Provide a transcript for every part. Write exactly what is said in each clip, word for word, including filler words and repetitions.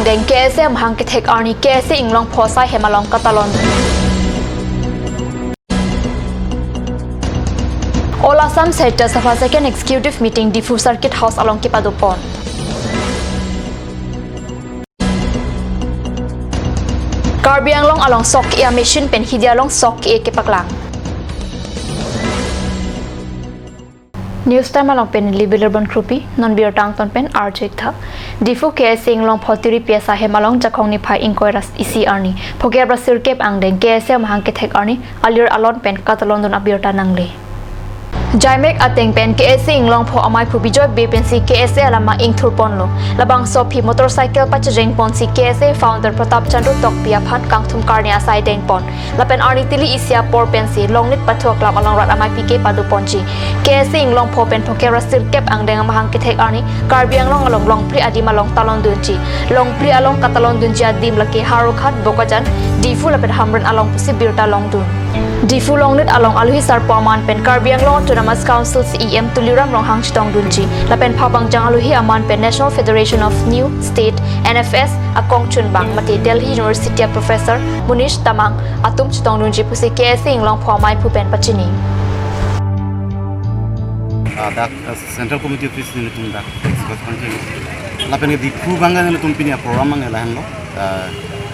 angdeng K S A amahang kethek arni K S A Inglongpho asai hem along katalon. All Assam Sahitya Sabha Second Executive Meeting Diphu Circuit House along kepadopon. Karbi Anglong along sok-e a-machine pen Hidi along sok-e kepaklang. News Time along pen neli Bilir Bonkropi, non birta angton pen arju-ik tha. Diphu K S A Inglongpho tiripi asai hem along Jakhong niphai ingkoi ra isi arni, phokep ra sirkep angdeng K S A amahang kethek arni, alir alon pen katalondun abirta nangle. Jaimek ateng pen K S A Inglongpho amaiphu Bijoy Bey pensi K S A alama ingthurponlo. Labangso aphi motorcycle pachejengponsi K S A founder Pratap Chandra Tokbi aphan kangthum karne asai dengpon. Lapen arni tili isi apor pensi Longnit Pathu Aklam along rat amaipi kepadoponji. K S A Inglongpho pen phokep ra sirkep angdeng amahang kethek arni Karbi Anglong along Longphli adim along talondunji. Longphli along katalondunji adim lake Howraghat, Bokajan, Diphu lapen Hamren along pusi birta longdun. Diphu Longnit along alohi sarpo aman pen Karbi Anglong Autonomous Council C E M Tuliram Ronghang chetongdunji. Lapen phabangjang alohi aman pen National Federation of New State, N F S, akongchunbang mate Delhi University a-professor Munish Tamang atum chetongdunji pusi K S A Inglongpho amaiphu pen pachini. Ah, dak, ah, Central Committee Office nelitum dak discuss pangcheng. Lapen ke Diphu abang nelitum pini a-program abang lahenlo. Ah,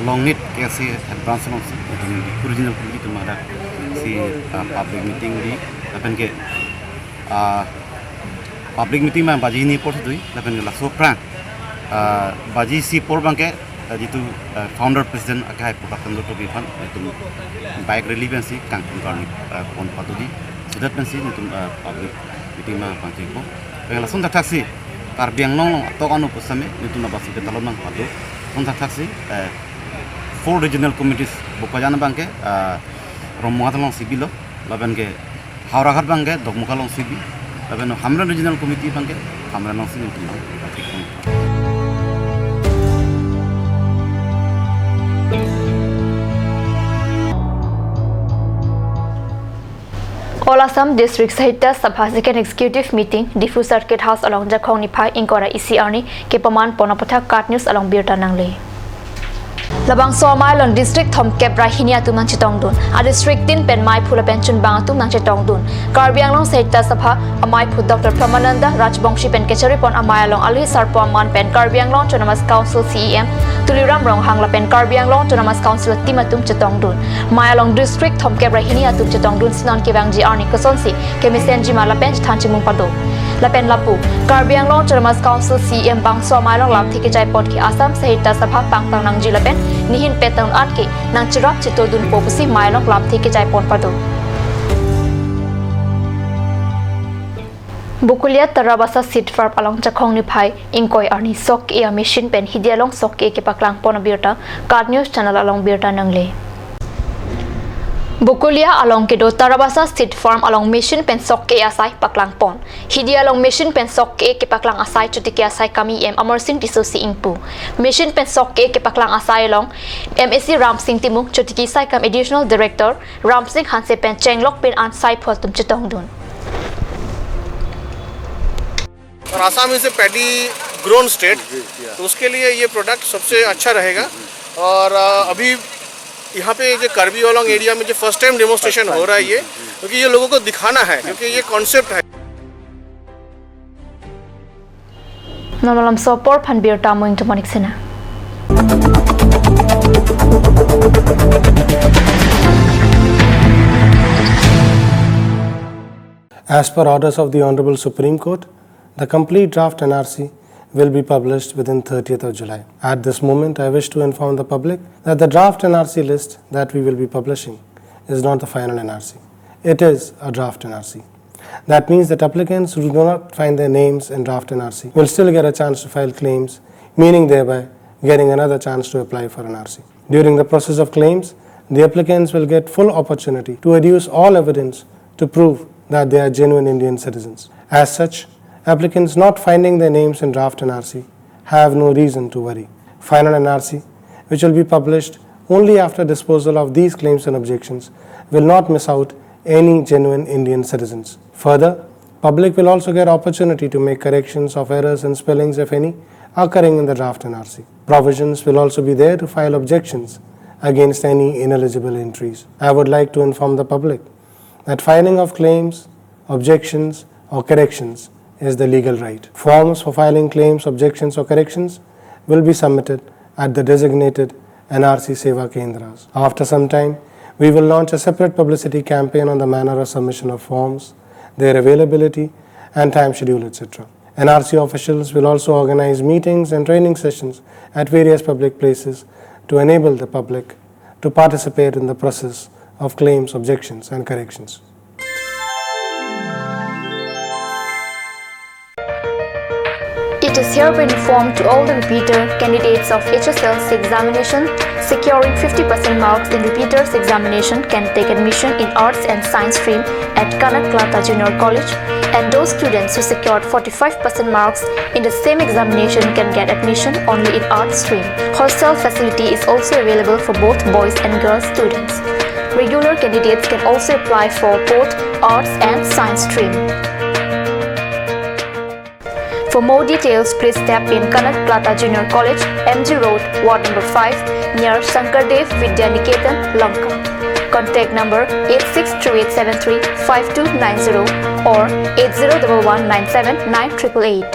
Longnit K S A Head Branch alongsi, nelitum Diphu Regional Committee atum dak si, ah, public meeting di, lapen ke, ah, public meeting abang baji hini apor si do, lapen ke laso aphrang, ah, baji isi apor abang ke, ah, jitu, ah, founder president akehai Pratap Chandra Tokbi aphan, nelitum bike rally pensi kangthum karne, ah, pon pado di. Sudahpensi nelitum, ah, public meeting abang pangchengpo. Lapen lason thakthaksi Karbi Anglong along atok anu pusitame nelitum labangso ketalon abang pado. Lason thakthaksi, eh, four regional committees, Bokajan abang ke, ah, Rampurhat alongsi bilo, lapen ke Howraghat abang ke Dokmoka alongsi bi, lapen Hamren Regional Committee abang ke Hamren alongsi nelitum abang. All Assam District Sahitya Sabha Second Executive Meeting, Diphu Circuit House along Jakhong niphai ingkoi ra isi arni kepamanpon aphuthak KAT News along birta nangle. Labangso amei along district thomkep ra hini atum nangchetongdun. A-district tin pen maiphu lapen chunbang atum nangchetongdun. Karbi Anglong Sahitya Sabha amaiphu Doctor Pramananda Rajbongshi pen kecharipon amei along alohi sarpo aman pen Karbi Anglong Autonomous Council C E M Tuliram Ronghang lapen Karbi Anglong Autonomous Council team atum chetongdun. Mei along district thomkep ra hini atum chetongdunsi non kevangji arni kosonsi kemesenji ma lapen chethan chimung pado. Lapen lapu, Karbi Anglong Autonomous Council C E M bangso amei along lamthe kejai apot ke Assam Sahitya Sabha pangtang nangji lapen nehin petang an ke nangcherap chetodunpo pusi mei along lamthe kejai pon pado. Bokolia Tarabasa Seed Farm along Jakhong niphai ingkoi arni sok-e a-machine pen Hidi along sok-e kepaklangpon abirta KAT News Channel along birta nangle. Bokolia along kedo Tarabasa Seed Farm along machine pen sok-e asai paklangpon. Hidi along machine pen sok-e kepaklang asai chotiki asai kam E M Amarsing Tisso si ingpu. Machine pen sok-e kepaklang asai along M A C Ramsing Timung, chotiki saikam Additional Director Ramsing Hanse pen chenglok pin an saiphu atum chetongdun. और Assam is a paddy grown state, तो उसके लिए ये प्रोडक्ट सबसे अच्छा रहेगा। और अ, अभी यहाँ पे जो कार्बी आंगलोंग एरिया में जो फर्स्ट टाइम डेमोन्स्ट्रेशन हो रहा है ये, क्योंकि ये लोगों को दिखाना है, क्योंकि ये कॉन्सेप्ट है। Non malomso apor aphan birta mo ingtumonik sena. As per orders of the Honorable Supreme Court, the complete draft N R C will be published within thirtieth of July. At this moment, I wish to inform the public that the draft N R C list that we will be publishing is not the final N R C. It is a draft N R C. That means that applicants who do not find their names in draft N R C will still get a chance to file claims, meaning thereby getting another chance to apply for N R C. During the process of claims, the applicants will get full opportunity to adduce all evidence to prove that they are genuine Indian citizens. As such, applicants not finding their names in draft N R C have no reason to worry. Final N R C, which will be published only after disposal of these claims and objections, will not miss out any genuine Indian citizens. Further, public will also get opportunity to make corrections of errors and spellings, if any, occurring in the draft N R C. Provisions will also be there to file objections against any ineligible entries. I would like to inform the public that filing of claims, objections, or corrections is the legal right. Forms for filing claims, objections, or corrections will be submitted at the designated N R C Seva Kendras. After some time, we will launch a separate publicity campaign on the manner of submission of forms, their availability, and time schedule, et cetera. N R C officials will also organize meetings and training sessions at various public places to enable the public to participate in the process of claims, objections, and corrections. It is hereby informed to all the repeater candidates of H S L C examination securing fifty percent marks in repeaters examination can take admission in Arts and Science stream at Kanak Plata Junior College, and those students who secured forty-five percent marks in the same examination can get admission only in Arts stream. Hostel facility is also available for both boys and girls students. Regular candidates can also apply for both Arts and Science stream. For more details, please step in Kanak Plata Junior College, M G Road, Ward number five, near Shankardev Vidya Niketan, Lanka. Contact number eight six three eight seven three five two nine zero or eight zero double one nine seven nine triple eight.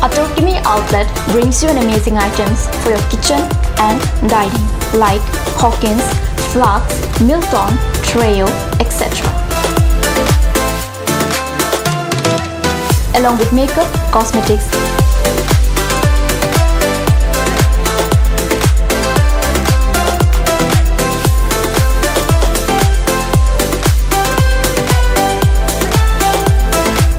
Atur Kimi Outlet brings you an amazing items for your kitchen and dining, like Hawkins, flasks, Milton, Treo, et cetera. Along with makeup, cosmetics,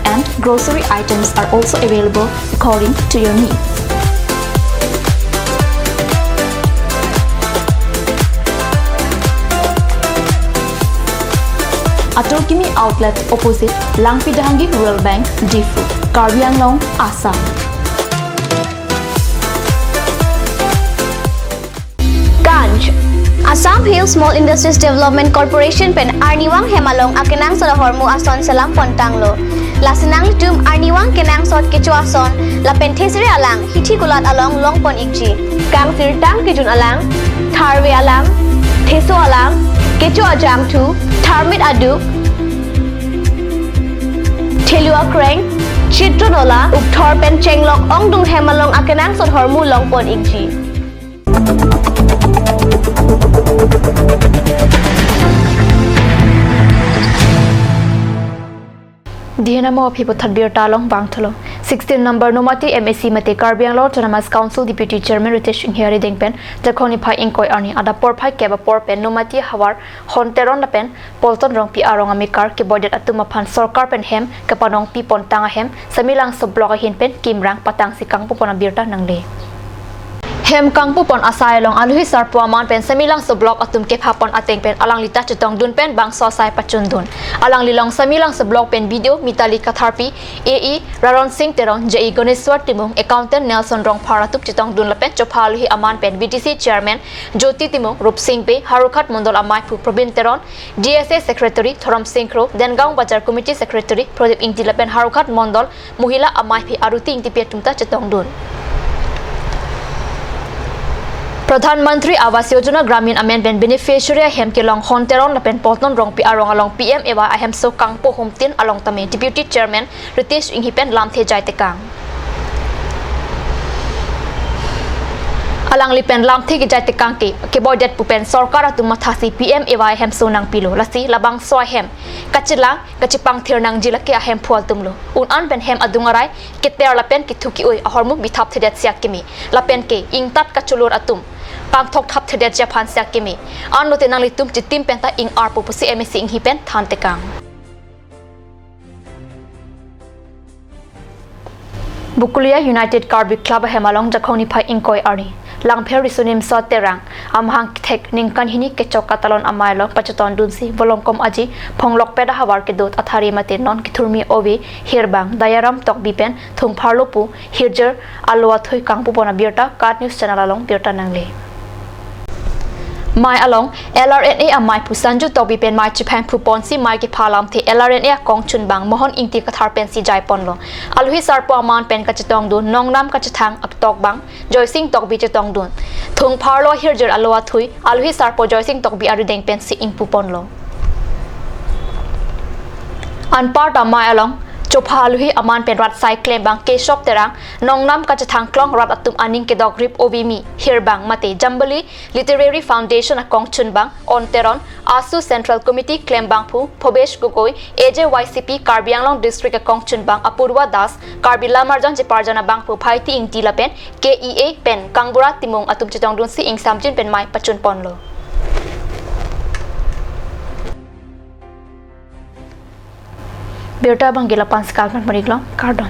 and grocery items are also available according to your needs. Atur Kimi Outlet, opposite Langpi Dehangi Rural Bank, Diphu, Karbi Anglong, Assam. Ganj. Assam Hill Small Industries Development Corporation pen arnivang hem along akenangsot ahormu ason selam pontanglo. Lasi nanglitum arnivang kenangsot kecho ason lapen thesere alang hithi kulat along longpon ikji. Kangsirtang kejun alang, tharve alang, theso alang, kecho ajangthu, tharmit aduk, thelu akreng, chitron ola, ukthor pen chenglok ongdung hem along akenangsot ahormu longpon ikji. Dihen amo aphi puthot birta along vangthulo. Sixteen number Nomati M A C mate Karbi Anglong Autonomous Council Deputy Chairman Ritesh Enghee arideng pen Jakhong niphai ingkoi arni adap porphai kep apor pen Nomati havar Hon Teron lapen Polton Rongpi arong amekar keboidet atum aphan sorkar pen hem kepanongpi pontang ahem Samelangso Block ahin pen kimrang patangsi kangpupon abirta nangle. Hem kangpupon asai along alohi sarpo aman pen Samelangso Block atum kephapon ateng pen alangli ta chetongdun pen bangso asai pachundun. Alanglilong Samelangso Block pen B D O Mitali Katharpi, A E Raron Singh Teron, J E Ganeswar Timung, Accountant Nelson Rongphar atum chetongdun lapen chopha alohi aman pen B D C Chairman Jyoti Timung, Rupsing Bey, Howraghat Mondol amaiphu Probin Teron, D S A Secretary Thorom Singh Kro, Dengaon Bazar Committee Secretary Prodip Ingti lapen Howraghat Mondol Mohila amaiphi Aruti Ingtipi atum ta chetongdun. Pradhan Mantri Awas Yojana Gramin amen pen beneficiary ahem kelong Hon Teron lapen Polton Rongpi arong along P M A Y ahemso kangpo humtin along tame Deputy Chairman Ritesh Enghee pen lamthe jai tekang. Alangli pen lamthe kejai tekang ke, keboidet pu pen sorkar atum mathasi P M A Y ahemso nangpilo, lasi labangso ahem kachelang kachepangthir nangji lake ahemphu atumlo. Un-an pen hem adung arai keter lapen kethu ke-oi ahormu bithap thedet si akeme, lapen ke ingtat kacholor atum pangthok thap thedet ji aphan si akeme. Anlote nanglitum chitim penta ing-arpo pusi M A C Enghee pen than tekang. Bokolia United Karbi Club ahem along Jakhong niphai ingkoi arni Langpher Riso Nimso Terang amahang kethek ningkan hini kechok katalon amei along pachetongdunsi Volongkom Aji Phonglokpet ahavar kedo athari mate non kethurmi ove hirbang Dayaram Tokbi pen thungpharlo pu hirjir alo athui kangpupon abirta KAT News Channel along birta nangle. Mai along L R N A amai pu Sanju Tokbi pen mai chiphang phu ponsi mai kepha alamthe L R N A akongchunbang Mohon Ingti Kathar pensi jai ponlo. Alohi sarpo aman pen kachetongdun nongnam kachethang atokbang Joysing Tokbi chetongdun. Thung pharlo hirjir alo athui alohi sarpo Joysing Tokbi arideng pensi ingpu ponlo. Anparta mai along chopha alohi aman pen rat sai klembang Keshop Terang nongnam kachethang klong rat atum aning kedok rip ovimi hirbang mate Jambali Literary Foundation akongchunbang On Teron, ASU Central Committee klembangphu Phobesh Gogoi, A J Y C P Karbi Anglong District akongchunbang Apurva Das, Karbi Lamarjan Jeparjan abangphu Phaiti Ingti lapen K E A pen Kangbura Timung atum chetongdunsi ingsamjin pen mai pachun ponlo. Birta bangke lapu-an si kardom, kardom.